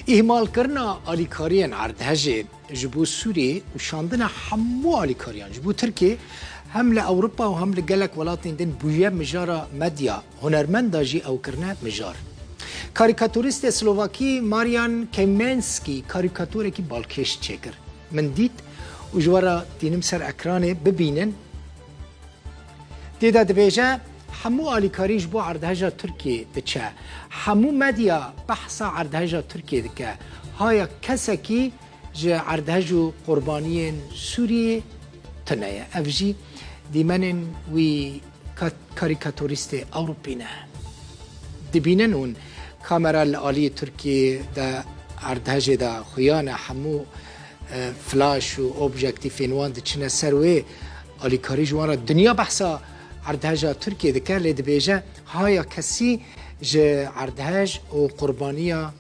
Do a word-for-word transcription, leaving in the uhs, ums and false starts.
Îhmalkirina alîkariyên erdhejê ji bo Sûriyê û şandina hemû alîkariyan ji bo Tirkiyê hem li Ewropa û hem li gelek welatên din bûye mijara medya, hunermenda jî ew kirine mijar. Karîkatorîstê Slovakî Marian Kemensky karîkatorekî balkêş çêkir. Min dît û ji we re tînim ser ekranê, bibînin. Tê de dibêje, hemû alîkarî ji bo erdheja Tirkiyê diçe. Hemû medya behsa erdheja Tirkiyê dike. Haya kesekî ji erdhej û qurbaniyên Sûriyê tune ye. Ev jî dîmenên wî ka-, karîkatorîstê Ewropî ne. Dibînin hûn kamera li aliyê Tirkiyê de erdhejê de xuya ne, hemû, e, flaş û objektîfên wan diçine ser wê, alîkarî ji wan re. Dinya behsa erdheja Tirkiyê dike, lê dibêje haya kesî ji erdhej û qurbaniya